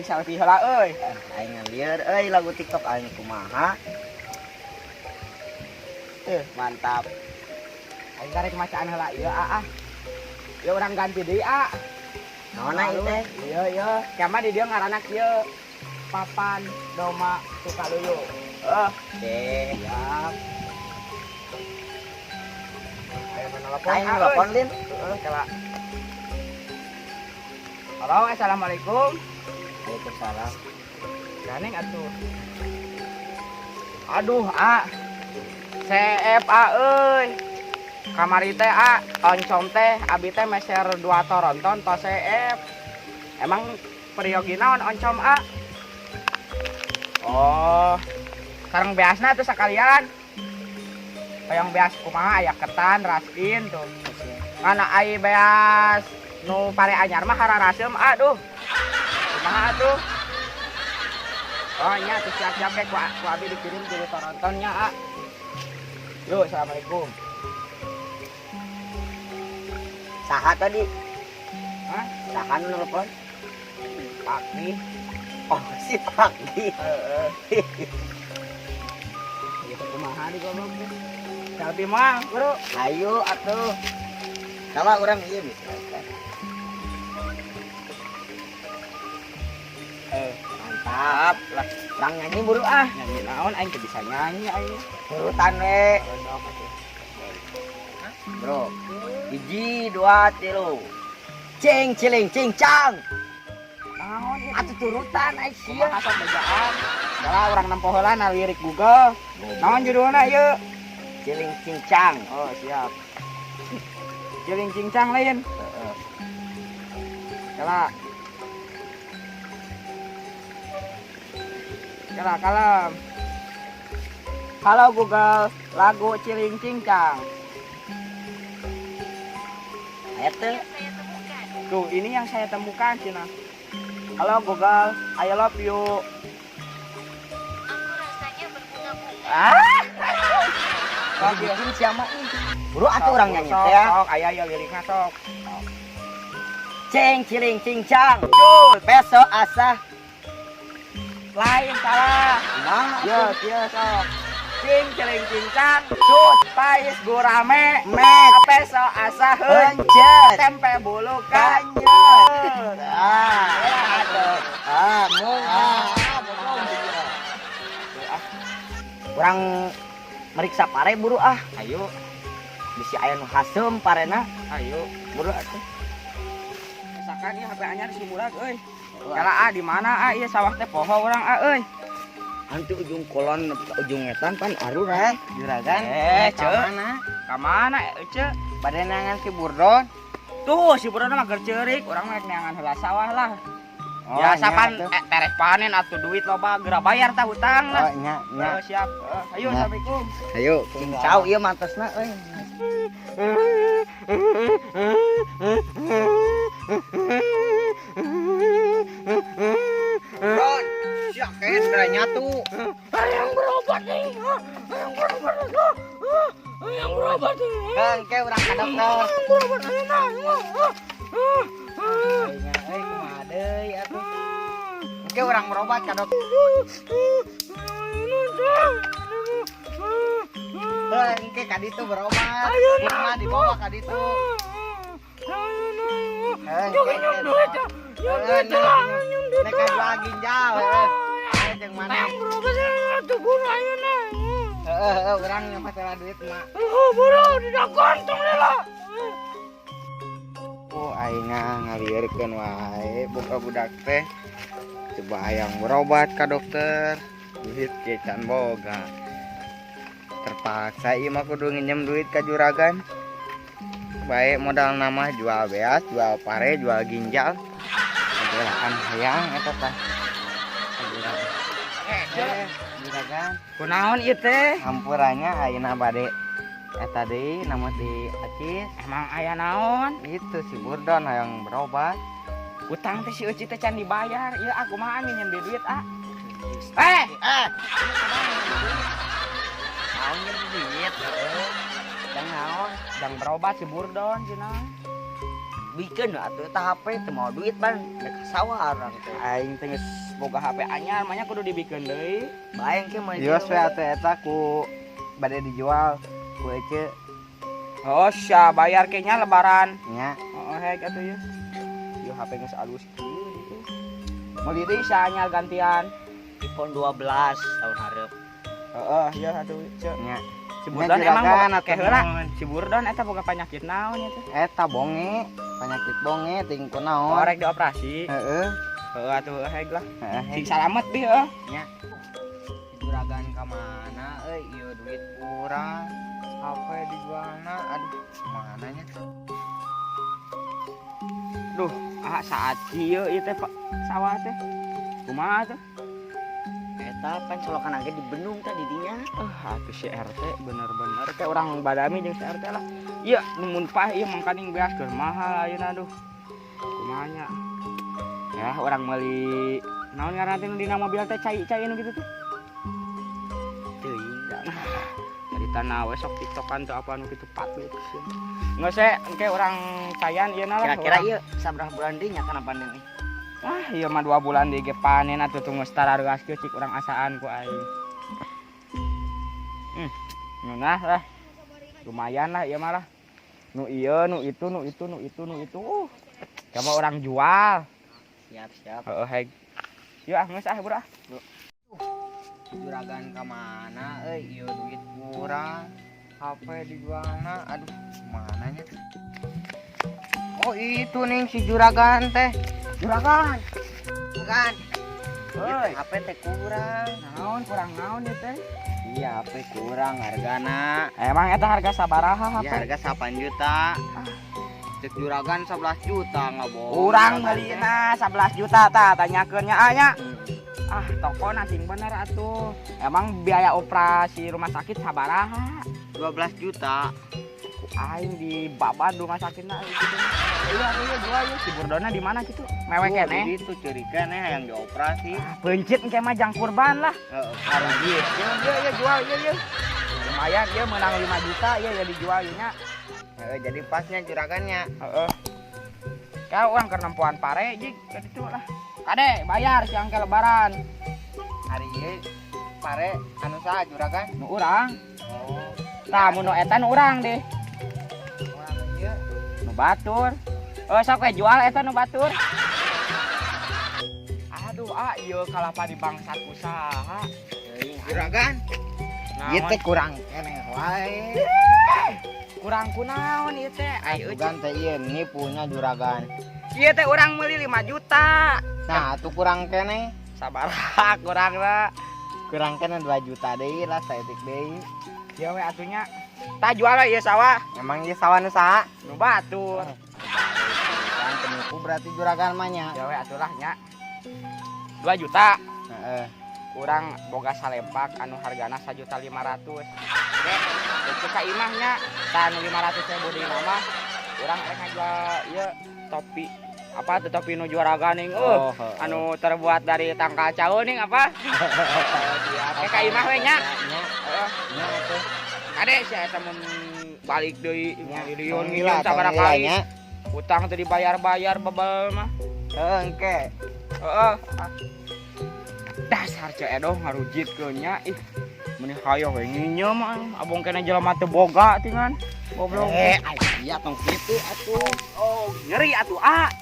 Aing selfie heula euy. Aing ngalieur euy lagu TikTok aing kumaha. Mantap. Aing karek macaan heula ieu ah. Ya urang ganti deui ah. Naonna ieu teh? Iya iya, kama di dieu ngaranna kieu. Papan Doma Sukaluyu. Oke. Siap. Ayo menelepon. Aing nelpon Lin. Heeh, kela. Halo, assalamualaikum. Waalaikumsalam. Ganeng atuh. Aduh, a. CFA euy. Kamari teh a, oncom teh abi teh meser 2 toronton tos CF. Emang peryogi naon oncom a? Oh. Sareng beasna tuh sekalian. Hoyong beas kumaha aya ketan, raskin tuh. Mana ai beas nu pare anyar mah hararaseum aduh. Kumaha atuh? Oh nya tuh siap-siap ke ku abi dikirim di Torontonnya a. Yuk, assalamualaikum. Saha tadi? Hah? Saha nu nelpon? Pakdi. Oh, si Pakdi. Heeh. Gitu kumaha di goblok teh. Selfie mah, Bro. Ayo atuh. Salah urang ieu bisa. Mantap lah. Urang nyanyi buru ah. Nyanyi naon aing teu bisa nyanyi aing. Turutan we. Bro. 1 2 3. Cing ciling cincang. Naon ieu? Atuh turutan ai sia. Kumaha sok bejaan. Salah urang nempo heula na lirik Google. Naon judulna ieu? Ciling cincang. Oh, siap. Ciling cincang lain. Heeh. Kela. Kela kalem. Halo Google, lagu Ciling Cincang. Aya teu? Tuh, ini yang saya temukan, Cina. Halo Google, I love you. Aku rasanya berbunga-bunga. Ah! Sok bikin siapa ih. Buru atuh urang nyanyi teh ya. Sok, aya ya lirikna sok. Cing ciling cincang. Cut. Peso asah. Lain salah. Nah, Yo, yo sok. Cing ciling cincang. Cut. Pais gurame. Mek. Peso asah Hencet. Tempe bulu Kanyut. kanyut. Ah, Aduh. ah, mung. Ah, Urang meriksa pare buru ah. Ayo, Bisi aya nu haseum parena. ayo. Buru atuh. Misalkan ieu HP anyar si murag euy. Kala ah di mana ah ieu sawah teh poho urang ah euy. Antu ujung kolon ujung ngetan pan arurah juragan. Ceu. Mana? Ka mana ceu? Bade neangan si Burdon. Tuh si Burdon mah keur ceurik, urang mah neangan heula sawah lah. Oh, ya nya sapan atuh. Tereh panen atuh duit loba geura bayar tah hutang lah. Oh, nya, nya. Oh, siap. Ayo Nya. assalamualaikum. Ayo, cincau ieu mantesna euy. Ron, sia kayak segera nyatu. Hayang berobat nih. Hayang berobat. Hayang berobat. Kang, ke urang ka dokter. Berobat ayeuna. Ayeuna euy kumaha deui atuh. Engke urang berobat ka dokter. Heuh, engke ka ditu berobat. Kumaha dibawa ka ditu. Heuh, engke duit. Heuh, nek jual ginjal heuh. Ayo jeung mana? Heeh, heeh, urang yang masalah duit mah. Oh, aing ngalieurkeun wae boga budak teh. Coba hayang berobat ka dokter. Duit ge can boga. Terpaksa ieu mah kudu nginjem duit ka juragan. Bae modal nama jual beas, jual pare, jual ginjal. Kabelaan hayang eta tah. Juragan. Kunaon ieu teh? Hampurannya ayeuna bade eta deui namun di acis. Emang aya naon? Itu si Burdon hayang berobat. Utang teh si Uci teh can dibayar. Ieu aku mah nginjem duit ah. Naon nginjem duit? Heeh. Jang naon? Jang berobat si Burdon cenah. Bikeun atuh eta HP teu mau duit ban rek ka sawah urang teh. Aing teh geus boga HP anyar, manya kudu dibikeun deui. Bae engke mah. Dios we atuh eta ku bade dijual ku Ece. Oh, sia bayar kayaknya lebaran. Nya. Oh, hek atuh ieu. Ieu HP geus alus kieu gitu. Meuli deui sia anyar gantian. iPhone 12 tahun hareup. Heeh, ieu atuh Ceu. Nya. Si Burdon Nya emang juragan boga atuh ke heula. naon. Si Burdon eta boga penyakit naon ieu teh? Eta bonge, penyakit bonge ting kunaon. Oh, rek dioperasi. Heeh. Heeh atuh hek lah. Heeh. Sing salamet bi heuh. Nya. Juragan ka mana euy, ieu duit kurang. HP dijualna, aduh, mana nya? Duh, ah saat kieu ieu teh Pak sawah teh. Kumaha tuh? Eta pan colokan ge di bendung teh di dinya. Atuh si RT bener-bener teh urang badami jeung si RT lah. Iya, nu mun pah ieu mangkaning beas keur mahal ayeuna aduh. Kumaha nya? Ya, urang meuli naon ngaranna teh nu dina mobil teh cai-cai nu kitu teh. Teuing da. Jadi tanah we sok tiktokan tuh apa nu kitu patut sih. Nggak sih, engke urang cayan ieu na lah. Kira-kira ieu sabaraha bulan deui nya kana panen nih? Wah, ieu mah 2 bulan deui ge panen atuh tunggu setara reuas kieu cik urang asaan ku aing. Ngeunah lah. Lumayan lah ieu mah lah. Nu ieu, nu itu, nu itu, nu itu, nu itu. Coba orang jual. Siap, siap. Heeh, heg. Yuk ah, geus ah, bro ah. Juragan ka mana euy, ieu duit kurang. HP dijualna, aduh, mana nya? Oh, itu nih si juragan teh. Juragan. Juragan. Heuy. HP teh kurang. Naon kurang naon ieu teh? Iya, HP kurang hargana. Emang eta harga sabaraha HP? Iya, harga 8 juta. Cek juragan 11 juta nggak bohong. Urang Juragan teh. meulina 11 juta tah tanyakeun nya ah nya. Ah, toko sing bener atuh. Emang biaya operasi rumah sakit sabaraha? 12 juta. Ku aing di babad rumah sakitna gitu. Iya, iya, jual ieu si Burdona di mana gitu? Mewek Tuh, keneh. di ditu curi keneh yang dioperasi. Ah, pencit engke mah jang kurban lah. Heeh, Rugi. Iya, iya, iya, jual iya, iya. Lumayan ieu menang 5 juta iya ya dijual ieu nya. Heeh, jadi pasnya juragannya. Heeh. Kau urang keur nempoan pare jig ka ditu lah. Kade bayar siang ke lebaran. Hari ieu pare anu saha juragan? Nu urang. Oh. Tah mun nu eta nu urang deh. Urang ieu. Nu batur. Oh sok we jual eta nu batur. Aduh ah ieu kalapa di bangsat usaha. Juragan. Naon? Ieu teh kurang keneh wae. Kurang kunaon ieu teh? Ai euy. Juragan teh ieu nipunya juragan. Ieu teh urang meuli 5 juta. Nah, atuh kurang keneh. Sabaraha kurangna? Kurang keneh 2 juta deui lah saeutik deui. Ieu we atunya. Tah jual we ieu sawah. Emang ieu sawah nu saha? Nu batur. Kan penipu berarti juragan mah nya. Ya we atuh lah nya. 2 juta. Heeh. Urang boga salempak anu hargana 1.500.000. Oke, itu ka imah nya. Tah anu 500.000 deui mah urang rek ngajual ieu topi. Apa tuh topi nu juragan ning? Oh, heeh. Anu terbuat dari tangkal cau ning apa? Siap. Oke ka imah we nya. Nya, Heeh. nya atuh. Kade sia eta mun balik deui Nya, miliun tong gila, sabaraha tong gila kali. nya. Utang teu dibayar-bayar bebel mah. Heeh, engke. Heeh. Dasar Ceu Edoh ngarujitkeun nya ih. Meni hayoh we nginyeum mah abong kene jelema teu boga tingan. Goblok. Eh, sia tong kitu atuh. Oh, nyeri atuh ah.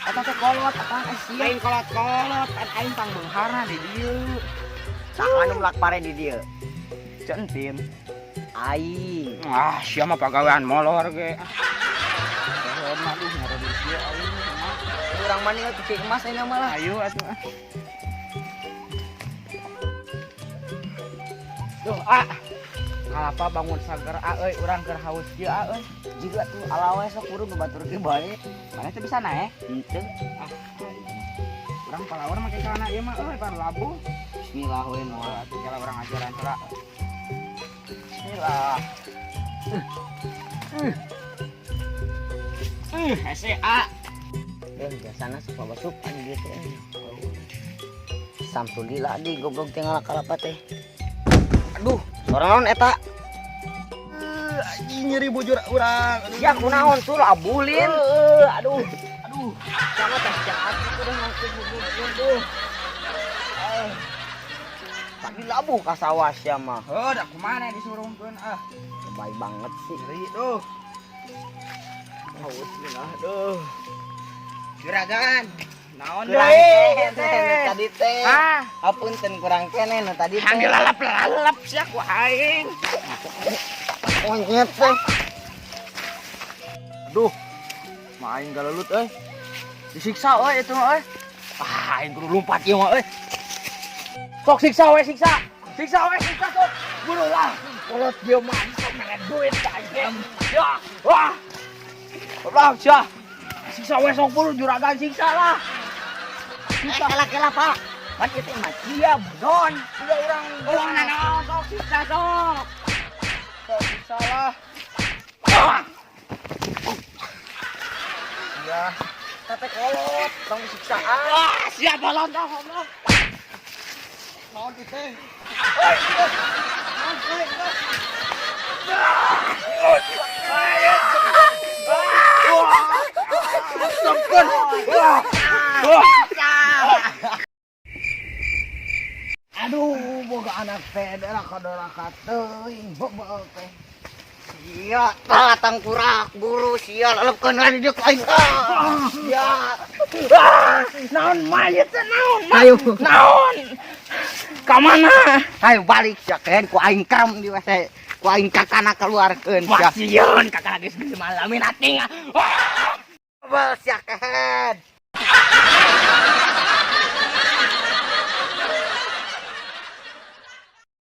Eta teh kolot apaan eh sia? Lain kolot-kolot kan aing pangbeungharna di dieu. Saha anu melak pare di dieu? Centin. Aing. Ah, sia mah pagawean molor ge. Ah. Aduh, ngarugi ieu aing mah. Urang mah nih cuci emas ayeuna mah lah. Ayo atuh ah. Duh, ah. Kalapa bangun sager ah euy, urang keur haus kieu ah euy. Jiga tuh ala we sok buru batur ge bae. Mana teh bisa naek? Henteu. Ah. Urang palaur make celana ieu mah euy, par labuh. Bismillah we Oh, moal. atuh kala urang ajaran heula. Bismillah. Hese ah. Biasana sok loba supan gitu. Samsulila di goblok teh ngalak kalapa teh. Aduh, suara naon eta? Anjing nyeri bujur urang. Ya kunaon tuh labuh lin. Aduh, aduh. Jangan teh jahat itu udah ngangkut tuh. Tadi labuh ka sawah sia mah. Oh, dah kumaha disurungkeun ah. Baik banget sih. Nyeri tuh. Haus lah, aduh. Juragan. Naon Kurang deui keneh nu tadi teh. Ah, Apunten, kurang keneh nu tadi teh. Hang lalap-lalap sia ku aing. Monyet teh. Aduh. Mah aing galelut euy. Disiksa euy itu mah euy. Ah, aing kudu lompat ieu mah euy. Sok siksa we, siksa. Siksa we, siksa sok. Bunuh lah. Kolot dia mah bisa mere duit ka aing. Ya, wah. Wah, sia. Siksa we sok, buru juragan, siksa lah. Eh, kela kela, Pak. Kan itu mah sia budon. Udah urang urang naon, sok siksa sok. Sok siksa lah. Ah. Ya. Tete kolot, tong siksaan. Ah, siapa lontong ngomong. Naon teh? Oi, oi, oi. Sempet. Wah. Wah. Aduh, boga anak teh doraka doraka teuing bebel teh. Sia, tah tangkurak buru sia, lelepkeun lah di dieu ku aing. Ah, sia. Ah, naon mayit teh, naon? Ayo. Naon? Ka mana? Ayo balik sia, keun ku aing kram di WC. Ku aing kakana keluarkeun Wah, sia. sieun kakak geus gede malamin ating. Wah. Bebel sia, kehed.